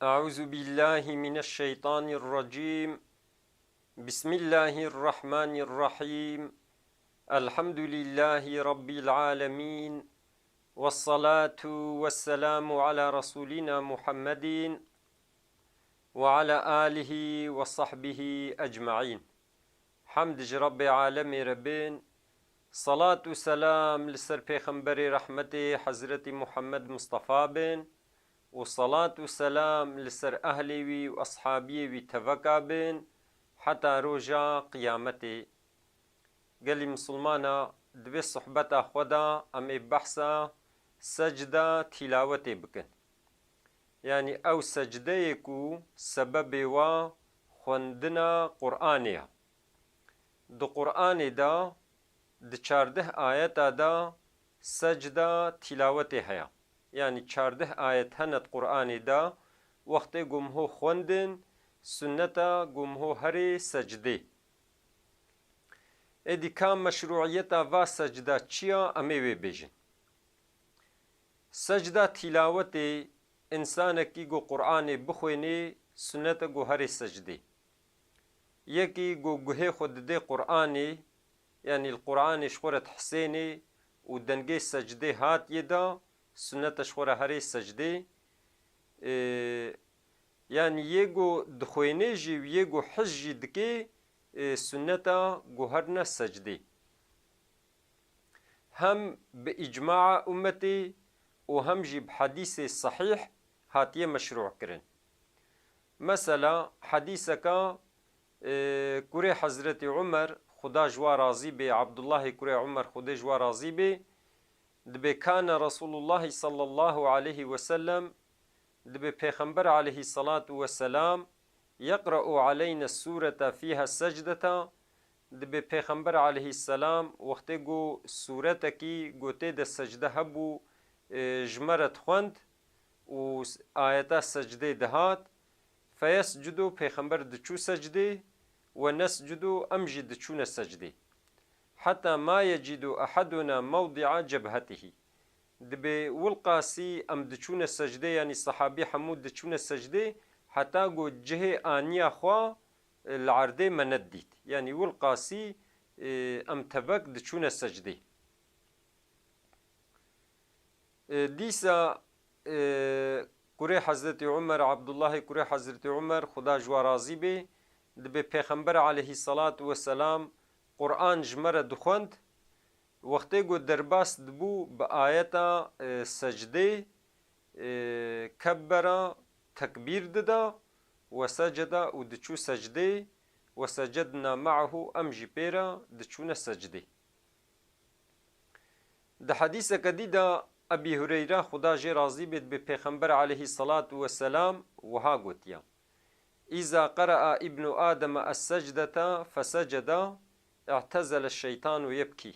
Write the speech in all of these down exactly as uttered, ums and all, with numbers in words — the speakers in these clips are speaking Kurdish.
أعوذ بالله من الشيطان الرجيم. بسم الله الرحمن الرحيم. الحمد لله رب العالمين. والصلاة والسلام على رسولنا محمد وعلى آله وصحبه أجمعين. Hemd ji Rebbê alemê re bin, salat û selam li ser Pêxemberê rehmetê Hezretî Muhammed Mustafa bin û salat û selam li ser ehlê wî û eshabiyê wî teveka bin heta roja qiyametê. Gelî misilmana, di vê sohbeta xwe de em ê behsa secda tîlawetê bikin. Yanî ew secdeyê ku sebebê wa xwendina Qur'anê ye. Di Qur'anê de, di çardeh ayeta de secda tîlawetê heye. Yanî çardeh ayet hene di Qur'anê de, wextê ku miho xwendin, sunneta ku miho herê secdê. Êdî ka meşrûiyeta va secda çi ya, em ê wê bêjin. Secda tîlawetê, însanekî ku Qur'anê bixwênê, sunnet e ku herê secdê. Yekî ku guhê xwe didê Qur'anê, yanî li Qur'anê ji xwe re dihesênê û dengê secdê hat yê da, sunnet e ji xwe re herê secdê. Ê, yanî yê ku dixwênê jî û yê ku his jî dikê, ê, sunnet e ku herine secdê. Hem bi îcmaa ummetê û hem jî bi hedîsê sehîh hatiye meşrû kirin. Mesela, hedîseka, e, kurê Hezretî Umer, Xuda ji wa razî bê, Abdullahê kurê Umer, Xwedê ji wa razî bê, dibê, kana Resulullahi sallallahu aleyhi ve sellem, dibê Pêxember aleyhissalatu vesselam, yeqra'u aleyne surete fiha secdeta, dibê Pêxember aleyhisselam wextê ku suretekî ku tê de secde hebû, e, ji me re dixwend û s-, ayeta secdê dihat, feyescudu, Pêxember diçû secdê, we nescudu, em jî diçûne secdê. Heta ma yecîdu eheduna mewdi'a cebhetihî. Dibê wilqasî em diçûne secdê, yanî sehabî hemû diçûne secdê, heta ku cihê aniya xwe, e, li erdê me nedît. Yanî wilqasî, e, em tevek diçûne secdê. E, dîsa, e, kurê Hezretî Umer, Abdullahê kurê Hezretî Umer, Xuda ji wa razî bê, dibê Pêxember aleyhissalatu vesselam Qur'an ji me re dixwend, wextê ku derbas dibû bi ayeta, e, secdê, e, kebbera, tekbîr dida, we seceda û diçû secdê, we secedna me'ahu, em jî pê re diçûne secdê. Di hedîseke dî de Ebî Hureyre, Xuda jê razî bê, dibê Pêxember aleyhissalatu vesselam wiha gotiye, Îza qere'a Îbnu Ademe es-secdete feseceda, i'tezele şeytanu yebkî.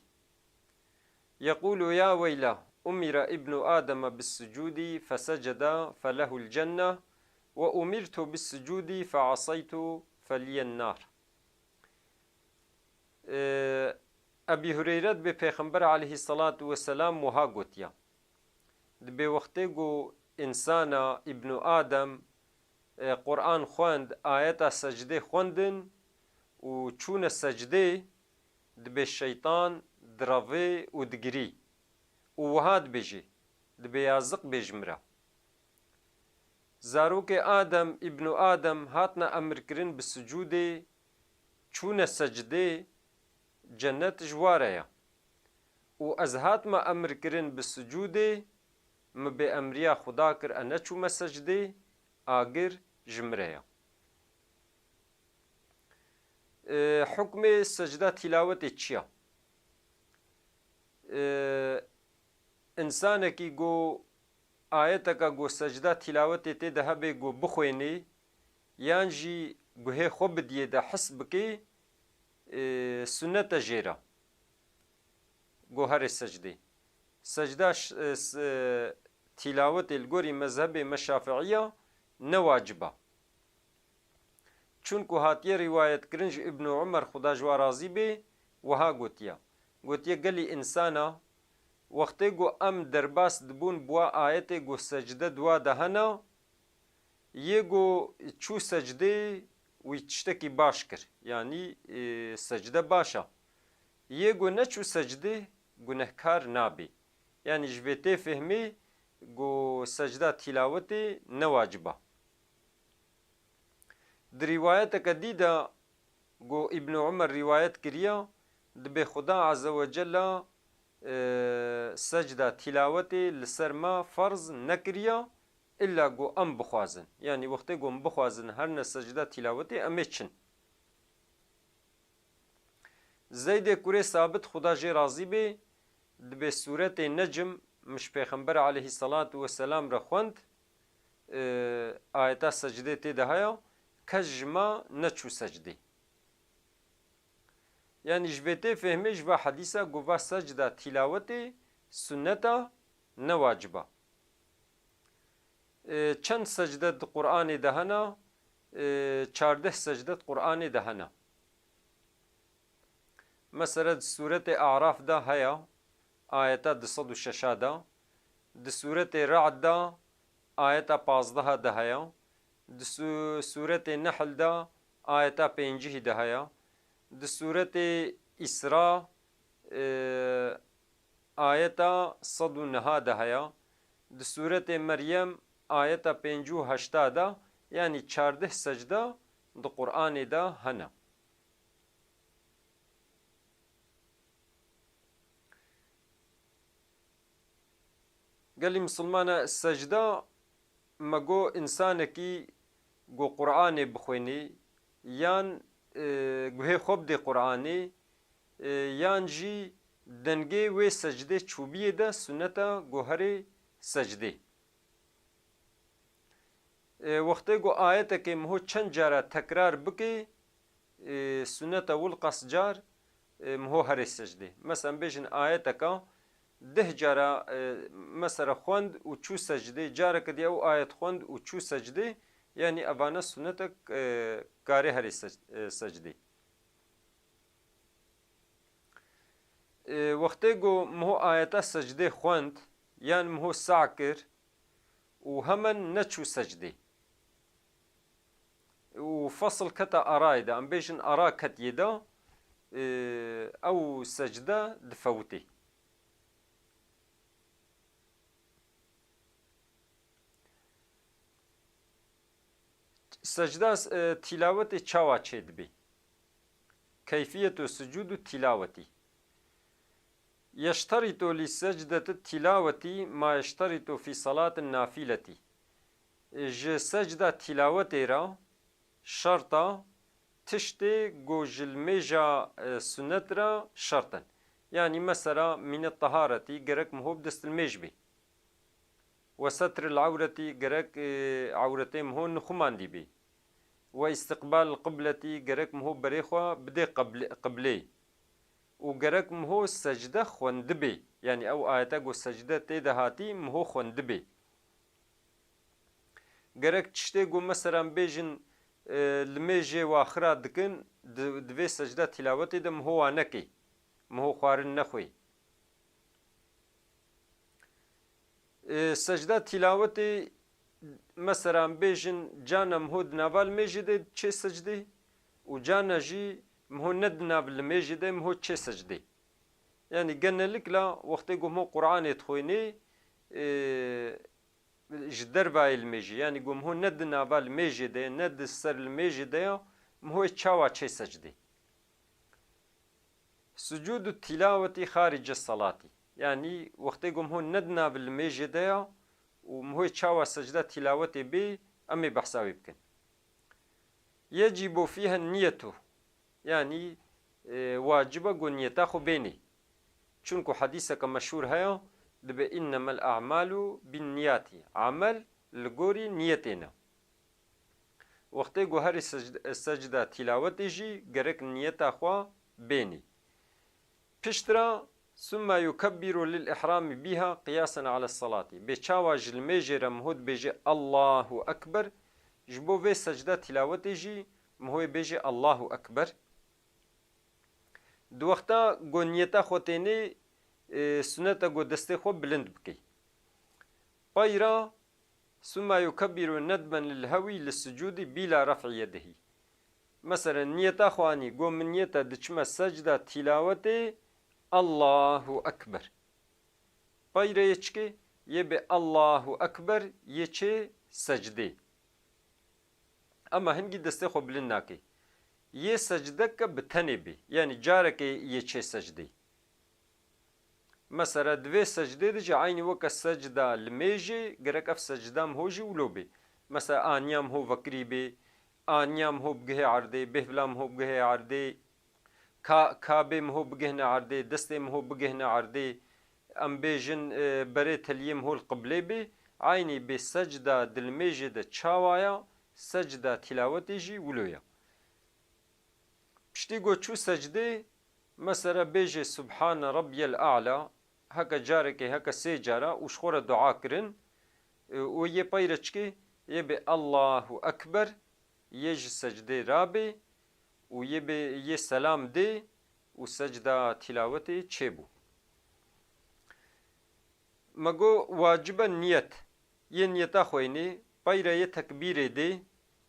Yequlu ya weyla, umira Îbnu Ademe bis-sucudi feseceda felehul cenne ve umirtu bis-sucudi feasaytu feliyen nar. Ee, Ebî Hureyre dibê Pêxember aleyhissalatu vesselam wiha gotiye, dibê wextê ku însana Îbnu Adem, e, Qur'an xwend, ayeta secdê xwendin û çûne secdê, dibê şeytan direvê û digirî û wiha dibêjê, dibê ya ziq bê ji min re. Zarokê Adem, Îbnu Adem, hatine emirkirin bi sicûdê, çûne secdê, cennet ji wa re ye. Û ez hatime emirkirin bi sicûdê, min bêemriya Xuda kir, e neçûme secdê, agir ji min re ye. E, hukmê secda tîlawetê çi ye? E, însanekî ku ayeteka ku secda tîlawetê tê de hebe ku bixwênê, yan jî guhê xwe bidiyê de his bikê, e, sunnet e jê re. Ku herê secdê. Secda ş-, e, s-, e, tîlawetê li gorî mezhebê me Şafiiya ne wacib e. Çunku hatiye rîwayetkirin ji Îbnû Umer, Xuda ji wa razî bê, wiha gotiye, gotiye, gelî însana, wextê ku em derbas dibûn bi wa ayetê ku secde di wa de hene, Yê ku çû secdê, wî tiştekî baş kir. Yanî, e, secde baş a. Yê ku neçû secdê, gunehkar nabê. Yanî ji vê tê fehmê ku secda tîlawetê ne wacib a. Di rîwayeteke dî de ku Îbn Umer rîwayet kiriya, dibê Xuda Azze ve Cella, e, secda tîlawetê li ser me ferz nekiriya, illa ku em bixwazin. Yanî wextê ku em bixwazin herine secda tîlawetê, em ê çin. Zeydê kurê Sabit, Xuda jê razî bê, dibê sûretê Necm, min ji Pêxember aleyhisselatu vesselam re xwend, e, ayeta secdê tê de heye, kes ji me neçû secdê. Yanî ji vê tê fehmê ji va hedîsa ku va secda tîlawetê sunneta, ne wacib a. E, çend secde di Qur'anê de hene? E, çardeh secde di Qur'anê de hene. Mesela di sûretê A'raf de heye, ayeta du sed û şeş de, di sûretê Ra'd de ayeta pazdeh de heye, di su-, sûretê Nehl de ayeta pêncî de heye, di sûretê Îsra, e, ayeta sed û neh de heye, di sûretê Meryem ayeta pêncî û heşt de, yanî çardeh secde di Qur'anê de hene. Gelî misilmana, secda me got, însanekî ku Qur'anê bixwênî, yan, e, guhê xwe bidê Qur'anê, e, yan jî dengê wê secdê çûbiyê de sunneta ku herê secdê. E, wextê ku ayetekê miho çend cara tekrar bike, e, sunneta wil qas car, e, miho herê secdê. Mesela bêjin ayeteka deh cara, e, mesela xwend û çû secdê, careke diye ew ayet xwend û çû secdê, yanî evane sunnetek, e, karê herê sec-, e, secdê. E, wextê ku miho ayeta secdê xwend, yan miho sah kir û hemen neçû secdê. Û fesl keta arayê de, em bêjin ara ketiye de, e, ew secde difewitê. Secda, e, tîlawetê çawa çêdibê? Keyfiyetu sucudu tîlavetî. Yeşteritu li secdeti tîlavetî ma yeşteritu fî salatin nafîletî. Ji secda tîlawetê re şerta tiştê ku ji limêja, e, sunet re şert in. Yanî mesela mînet teharetî gerek miho bi destlimêj bê. We setril ewretî gerek, e, ewretê miho nixumandî bê. We îstiqbal qibletî gerek miho berê xwe bidê qeble-, qiblê. Û gerek miho secde xwendibê. Yanî ew ayete ku secde tê de hatî miho xwendibê. Gerek tiştê ku mesela bêjin, e, limêjê waxira dikin, di, di vê secda tîlawetê de miho wa nekê. Miho xwarin nexwê. E, secda tîlawetê, mesela bêjin, cana miho di nava limêjê de çê secdê û cana jî miho ne di nav limêjê de miho çê secdê. Yanî genelikla wextê ku miho Qur'anê dixwênê, e, ji dervayê limêjê, yanî ku miho ne di nava limêjê de ye, ne di ser limêjê de ye, miho yê çawa çê secdê. Sucudu tîlavetî xarice salatî. Yanî wextê ku miho ne di nav limêjê de ya û miho çawa secda tîlawetê bê, em ê behsa wê bikin. Yecîbu fîhe niyetu. Yanî, e, wacibe ku niyeta xwe bênê. Çunku hedîseke meşhûr heye, dibe, "Innemel a'malu bin niyati." Amel li gorî niyetê ne. Wextê ku herî secd-, secda tîlawetê jî gerek niyeta xwe bênî. Piştre, "Summa yukebbiru lil ihrami biha qiyasen ala salati." Bê çawa ji limêjê re miho dibêje, "Allahu Ekber." Ji bo vê secda tîlawetê jî mihoyê bêje, "Allahu Ekber." Di wexta ku niyeta xwe tênê, e, sunete ku destê xwe bilind bikey. Peyra Summa yukebbiru nedben lil hewî li sucûdî bîla ref'î yedihî. Mesela niyeta xwe anî, got min niyeta diçime secda tîlawetê, Allahu Ekber. Peyre yê çikê, yê bê Allahu Ekber, yê çê secdê. Ema hingî destê xwe bilind nake. Yê secdeke bi tenê bê. Yanî carekê yê çê secdê. Mesela di vê secdê de jî eynî weke secda limêjê, gerek ev secda miho jî wilo bê. Mesela aniya miho vekirî bê, aniya miho bigihê erdê, bêhvila miho bigihê erdê, ka-, kabê miho bigihne erdê, destê miho bigihne erdê, em bêjin, e, berê teliyê miho li qiblê bê, eynî bê secda di limêjê de çawa ya, secda tîlawetê jî wilo ya. Piştî ku çû secdê, mesela bêjê Subhane Rabbiyel A'la, heke carekê, heke sê cara û ji xwe re dua kirin, e, û yê peyre çikê, yê bê Allahu Ekber, yê ji secdê rabê û yê bê, yê selam dê û secda tîlawetê çêbû. Me got, wacib e niyet. Yê niyeta xweyne, peyra yê tekbîrê dê,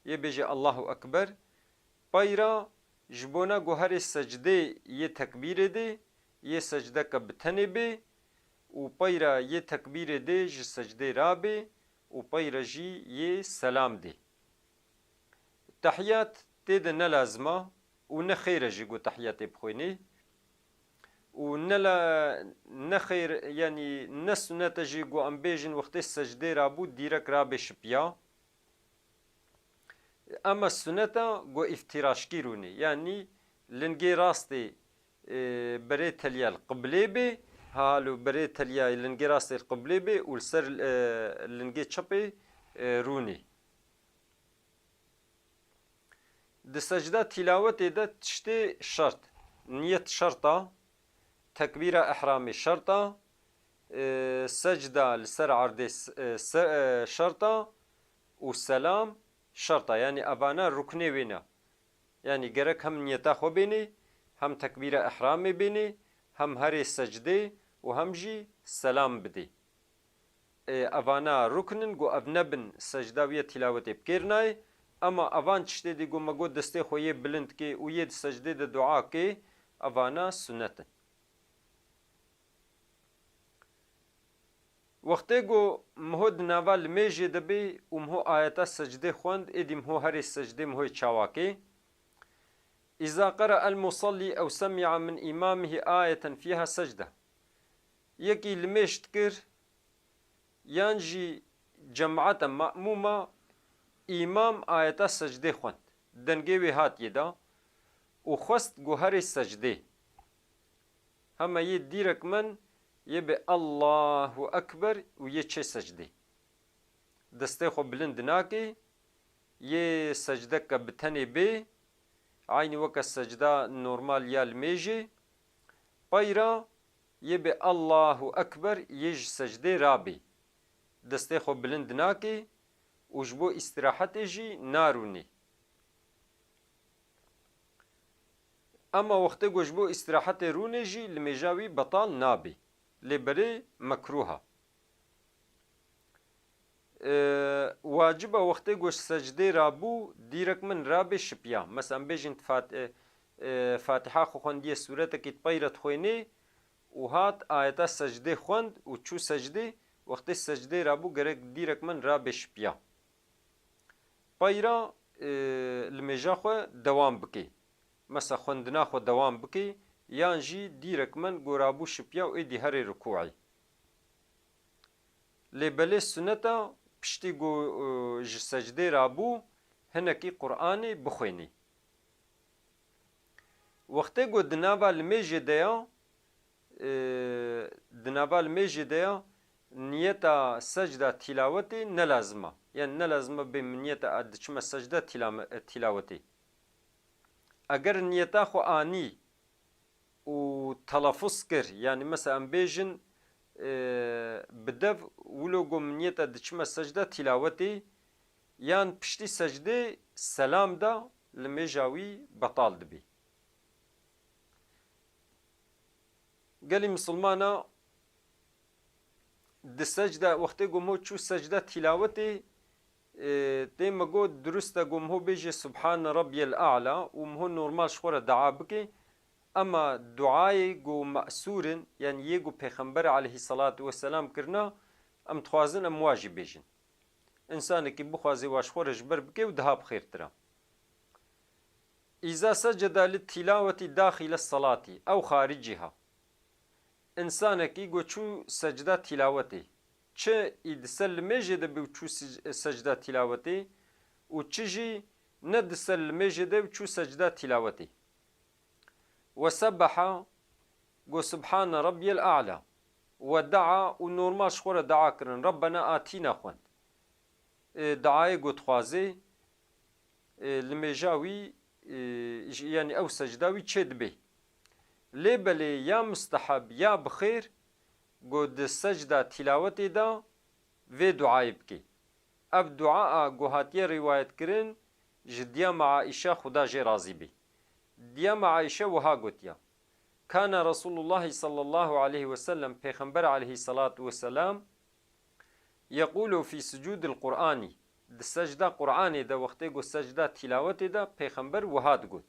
yê bêje Allahu Ekber. Peyra ji bona ku herê secdê yê tekbîrê dê, yê secdeke bi tenê bê û peyra yê tekbîrê dê ji secdê rabê û peyra jî yê selam dê. Tehiyat tê de ne lazim a û ne xêr e jî ku tehiyatê bixwînî. Û ne la-, ne xêr, yanî ne sunet e jî ku em bêjin wextê secdê rabû dîrek rabê şipiya. Ema sunet e ku îftiraşkî rûnê. Yanî lingê rastê, e, berê teliya li qiblê bê, halo berê teliya lingê rastê li qiblê bê û li ser, e, lingê çepê, e, rûnê. Di secda tîlawetê de tiştê şert. Niyet şert a, tekbîra ihramê şert a, e, secda li ser erdê s-, e, se-, e, şert a û selam şert a. Yanî evana ruknê wê ne. Yanî gerek hem niyeta xwe bênê, hem tekbîra ihramê bênê, hem herê secdê û hem jî selam bidê. E, evana rukn in, ku ev nebin secda wî ye tîlawetê bikêr nayê, ema evan tiştê dî ku me got destê xwe yê bilind kê û yê di secdê de dua kê, evana sunet in. Wextê ku miho di nava limêjê de bê û miho ayeta secdê xwend, êdî miho herê secdê mihoyê çawa kê. Îza qere'el musallî ew semi'a min îmamihî ayeten fîha secde. Yekî limêj dikir, yan jî cemaeta, mamûma, îmam ayeta secdê xwend. Dengê wê hatiye da û xwest ku herê secdê. Hema yê dîrek min yê bi Allahu Ekber û yê çê secdê. Destê xwe bilind nake, yê secdeke bi tenê bê, eynî weke secda normal ya limêjê. Peyra yê bi Allahu Ekber yê ji secdê rabê. Destê xwe bilind nake û ji bo îstirahetê jî narûnê. Ema wextê ku ji bo îstirahetê rûnê jî limêja wî betal nabê. Lê berê mekruh a. E, wacib e wextê ku ji secdê rabû dîrek min rabê şipiya. Mesela em bêjin Fat-, e, e, Fatiha xwe xwendiye, sûretekî di peyre dixwênê û hat ayeta secdê xwend û çû secdê, wextê secdê rabû gerek dîrek min rabê şipiya. Peyra, e, limêja xwe dewam bike. Mesela xwendina xwe dewam bike, yan jî dîrek min ku rabû şipiya û êdî herê rukûê. Lê belê sunet e piştî ku, e, ji secdê rabû hinekî Qur'anê bixwênî. Wextê ku di nava limêjê de ya, e, di nava limêjê de ya, niyeta secda tîlawetê ne lazim e. Yanî ne lazim e bê min niyeta ez diçime secda tîlame-, tîlawetê. Eger niyeta xwe anî û telafuz kir, yanî mesela em bêjin, e, bi dev wilo ku min niyeta diçime secda tîlawetê, yan piştî secdê selam da, limêja wî betal dibî. Gelî misilmana Di secda, wextê ku miho çû secda tîlawetê, e, tê me got, dirust e ku miho bêje Subhane Rabbiyel A'la û miho normal ji xwe re dua bike, ema duayê ku me'sûr in, yanî yê ku Pêxember aleyhisselatu vesselam kirina, em dixwazin em wa jî bêjin. Însanekî bixwaze wa ji xwe re ji ber bike û daha bi xêrtir e. Îza seceda li tîlawetî daxîle selatî ew xaricîha. Însanekî ku çû secda tîlawetê, çi î di ser limêjê de bê û çû sec-, secda tîlawetê û çi jî ne di ser limêjê de û çû secda tîlawetê. We sebbeha, got, Subhane Rabbiyel A'la. We dua û normal ji xwe re dua kirin. Rabbena atîna xwend. E, duayê ku dixwazê, e, limêja wî, e, ji, yanî ew secda wî çê dibe. Lê belê ya musteheb ya bi xêr, ku di secda tîlawetê de vê duayê bike. Ev dua a ku hatiye rîwayetkirin ji diya me Aîşe, Xuda jê razî be. Diya me Aîşe wiha gotiya, Kana Resulullah sallallahu aleyhi ve sellem, Pêxember aleyhissalatu vesselam, yequlu fî sucudil Qur'anî, di secda Qur'anê de, wextê ku secda tîlawetê de, Pêxember wiha digot.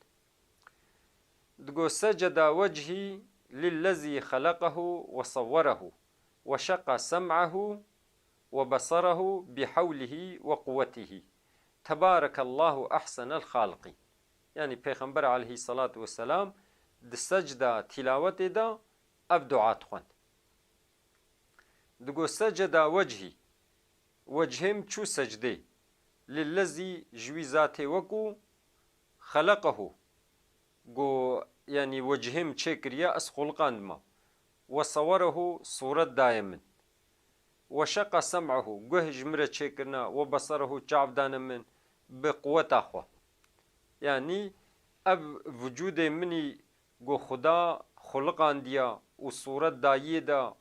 Digot, seceda wechî lillezî xeleqehu ve sewwerehu ve şeqa sem'ehu ve besarehu bi hewlihi ve quwwetihi. Tebarekallahu ahsenel xaliqîn. Yanî Pêxember aleyhissalatu vesselam di secda tîlawetê de ev dua dixwend. Digot, seceda wechî, wechê min çû secdê, lillezî, ji wî zatê wekû, xeleqehu, ku, yanî wechê min çêkiriye, ez xuliqandime, we sewerehu, sûret daye min, we şeqa sem'ehu, guh ji min re çêkirine, we besarehu, çav dane min, bi quweta xwe. Yanî ev vücudê min î ku Xuda xuliqandiya û sûret dayiyê de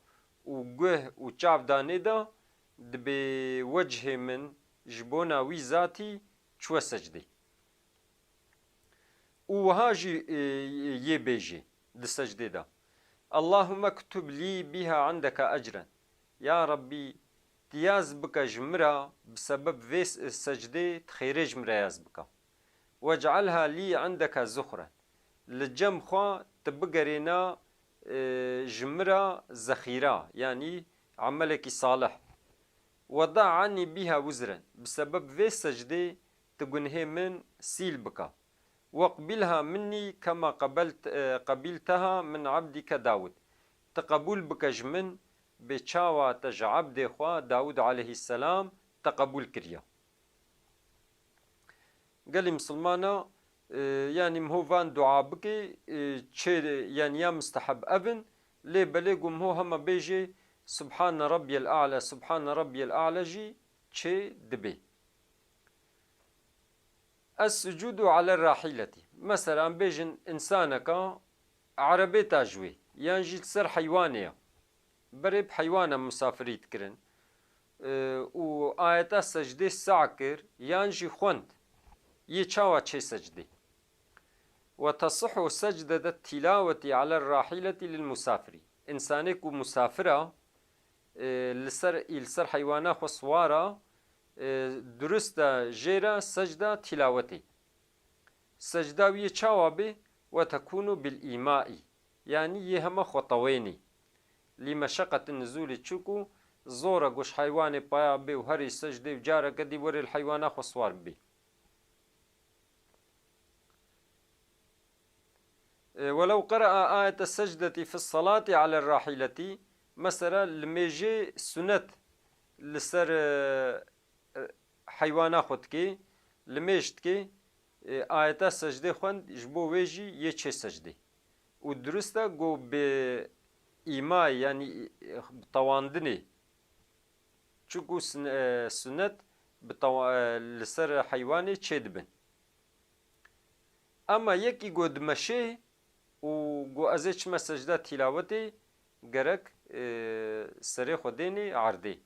û guh û çav danê de, dibê wechê min ji bona wî zatî çûye secdê. Û wiha jî, e, yê bêjê di secdê de, Allahumme ktub lî biha indeke ecren. Ya Rabbî, tu yaz bike ji min re, bi sebeb vê s-, secdê tu xêrê ji min re yaz bike. Wec'alha lî indeke zuxren. Li cem xwe tu bigerêne, e, ji min re zexîra, yanî emelekî salih. Weda anî biha wizren. Bi sebeb vê secdê tu gunhê min sîl bike. Weqbilha minnî kema qebelt-, e, qebîlteha min ebdîke Dawûd. Tu qebûl bike ji min, bê çawa te ji ebdê xwe Dawûd aleyhisselam te qebûl kiriye. Gelî misilmana, e, yanî miho van dua bike, e, çê, yanî ya musteheb ev in, lê belê ku miho hema bêjê Subhane Rabbiyel A'la, Subhane Rabbiyel A'la jî çê dibe. Es-sucudu ala rahîletî. Mesela, em bêjin, însaneka erebê ta ji wê, yan jî li ser heywanê ye. Berê bi heywana misafirî dikirin, e, û ayeta secdê seh kir, yan jî xwend, yê çawa çê secdê? Ve tasihu secdete tîlavetî ala rahîletî lil musafirî. Însanê ku musafir e, e, li ser, î li ser heywana xwe siwar a, e, durist e jê re secda tîlawetê. Secda wî yê çawa bê? Ve tekûnu bil îmaî. Yanî yê hema xwe tewênî. Lî meşeqetin nizûlî, çiku zor e ku ji heywanê paya bê û herî secdê û careke dî werê li heywana xwe siwar bibî. E, welew qere'a ayete secdetî fi salati ala rahîletî, mesela, limêjê sunet li ser, e, e, heywana xwe dikê, limêj dikê, e, ayeta secdê xwend, ji bo wê jî yê çê secdê. Û dirust e ku bi îmayê, yanî, e, bi tewandinê, çiku sin-, e, sunet bi tewa-, e, li ser heywanê çêdibin. Ema yekî ku dimeşê û ku ez ê çime secda tîlawetê, gerek, e, serê xwe dênê erdê.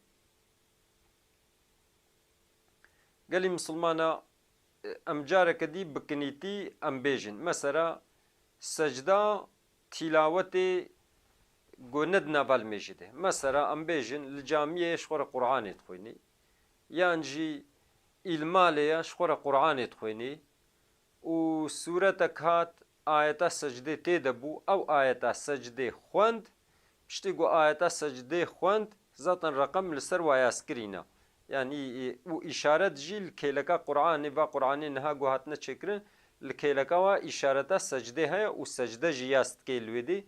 Gelî misilmana, e, em careke dî bi kinîtî em bêjin. Mesela, secda tîlawetê Go ne di nava limêjê de. Mesela, em bêjin, li camiyê ji xwe re Qur'anê dixwînî, yan jî îl malê ye, ji xwe re Qur'anê dixwînî û sûretek hat, ayeta secdê tê de bû, ew ayeta secdê xwend, piştî ku ayeta secdê xwend, zaten reqem li ser wa yaz kirîne. Yanî, û îşaret jî li kêleka Qur'anê, va Qur'anê niha ku hatine çêkirin, li kêleka wa îşareta secdê heye û secde jî yaz dike li wê dî.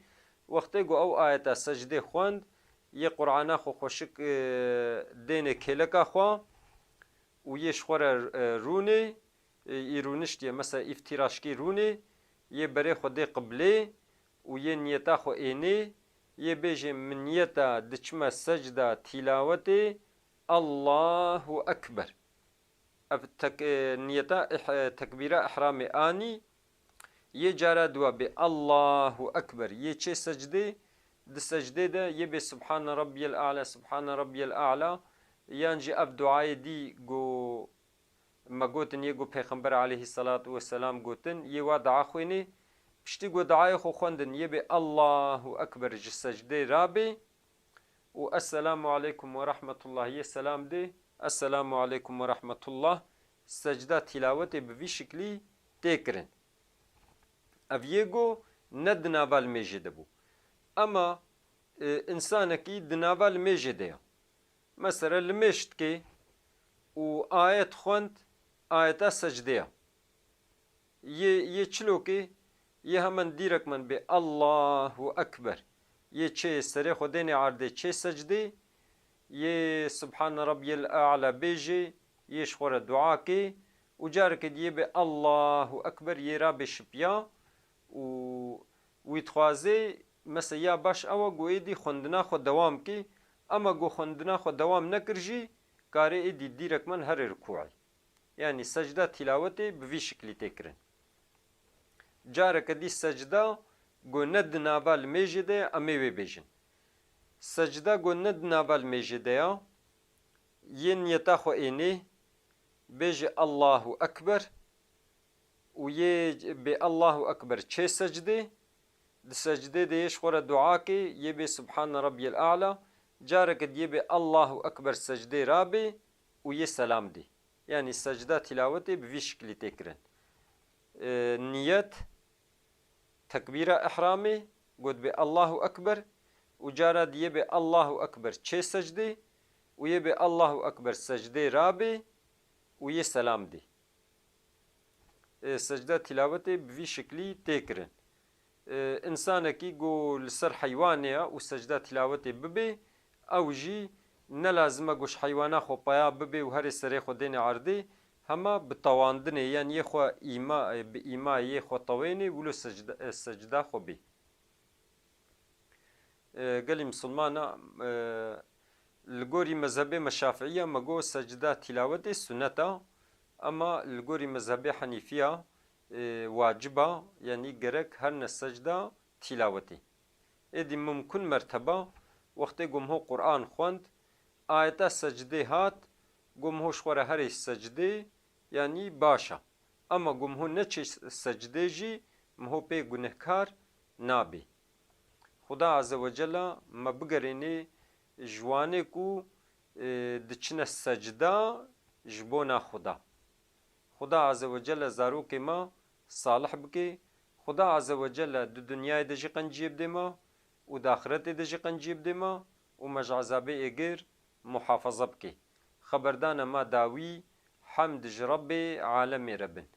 Wextê ku ew ayeta secdê xwend, yê Qur'ana xwe xweşik, e, dênê kêleka xwe û yê ji xwe re, e, rûnê, e, î rûniştiye, mesela îftîraşkî rûnê, yê berê xwe dê qiblê û yê niyeta xwe ênê, yê bêjê, "Min niyeta diçime secda tîlawetê, Allahu Ekber." Ev tek-, e, niyeta ih-, e, tekbîra ihramê anî, yê cara dua bê, "Allahu Ekber." Yê çê secdê, di secdê de yê bê, "Subhane Rabbiyel A'la, Subhane Rabbiyel A'la." Yan jî ev duayê dî ku me gotin, yê ku Pêxember aleyhisselatu vesselam gotin, yê wa dua xwînê. Piştî ku duayê xwe xwendin, yê bê, "Allahu Ekber," ji secdê rabê û "Esselamu aleykum ve rahmetullah" yê selam dê, "Esselamu aleykum ve rahmetullah." Secda tîlawetê bi vî şiklî tê kirin. Ev yê ku ne di nava limêjê de bû. Ema, e, însanekî di nava limêjê de ye. Mesela limêj dike û ayet xwend, ayeta secdê ye. Yê, yê çilokê, yê hemen dîrek min bê, "Allahu Ekber." Yê çê serê xwe dênê erdê, çê secdê, yê "Subhane Rabbiyel A'la" bêjê, yê ji xwe re dua kê û careke dî yê bê, "Allahu Ekber", yê rabê şipiya û wî dixwazê, mesela ya baş ew e ku êdî xwendina xwe dewam kê, ema ku xwendina xwe dewam nekir jî, karê êdî dîrek min herê rikûê. Yanî secda tîlawetê bi vî şiklî tê kirin. Careke dî secda ku ne di nava limêjê de ye, em ê wê bêjin. Secda ku ne di nava limêjê de ye, yê niyeta xwe ênê, bêjê, "Allahu Ekber", û yê bê, "Allahu Ekber", çê secdê, di secdê de yê ji xwe re dua kê, yê bê, "Subhane Rabbiyel A'la", careke dî yê bê, "Allahu Ekber", secdê rabê û yê selam dê. Yanî secda tîlawetê bi vî şiklî tê kirin. E, niyet, tekbîra ihramê, got bê, "Allahu Ekber", û cara dî yê bê, "Allahu Ekber", çê secdê û yê bê, "Allahu Ekber", secdê rabê û yê selam dê. E, secda tîlawetê bi vî şiklî tê kirin. E, însanekî ku li ser heywanê ye û secda tîlawetê bibe, ew jî ne lazim e ku ji heywana xwe peya bibe û herê serê xwe dêne erdê, hema bi tewandinê, yan yê xwe îma, e, bi îma yê xwe tewênê, wilo secda, e, secda xwe bê. E, gelî misilmana, e, li gorî mezhebê me Şafiiya me got secda tîlawetê sunet a, ema li gorî mezhebê Henîfiya, e, wacib a, yanî gerek herne secda tîlawetê. Êdî mimkun merteba, wextê ku min ho Quran xwend, ayeta secdê hat, ku min ho ji xwe re herê secdê, yanî baş a. Ema ku min ho neçê secdê jî, min ho pê gunehkar nabê. Xuda Azze ve Cella me bigerênê ji wanê ku, e, diçine secda ji bona Xuda. Xuda Azze ve Celle zarokê me salih bike. Xuda Azze ve Celle di dinyayê de jî qenciyê bidê me û di axiretê de jî qenciyê bidê me û me ji ezabê êgir muhafaza bike. Xeberdana me dawî, hemd ji Rebbê alemê re bin.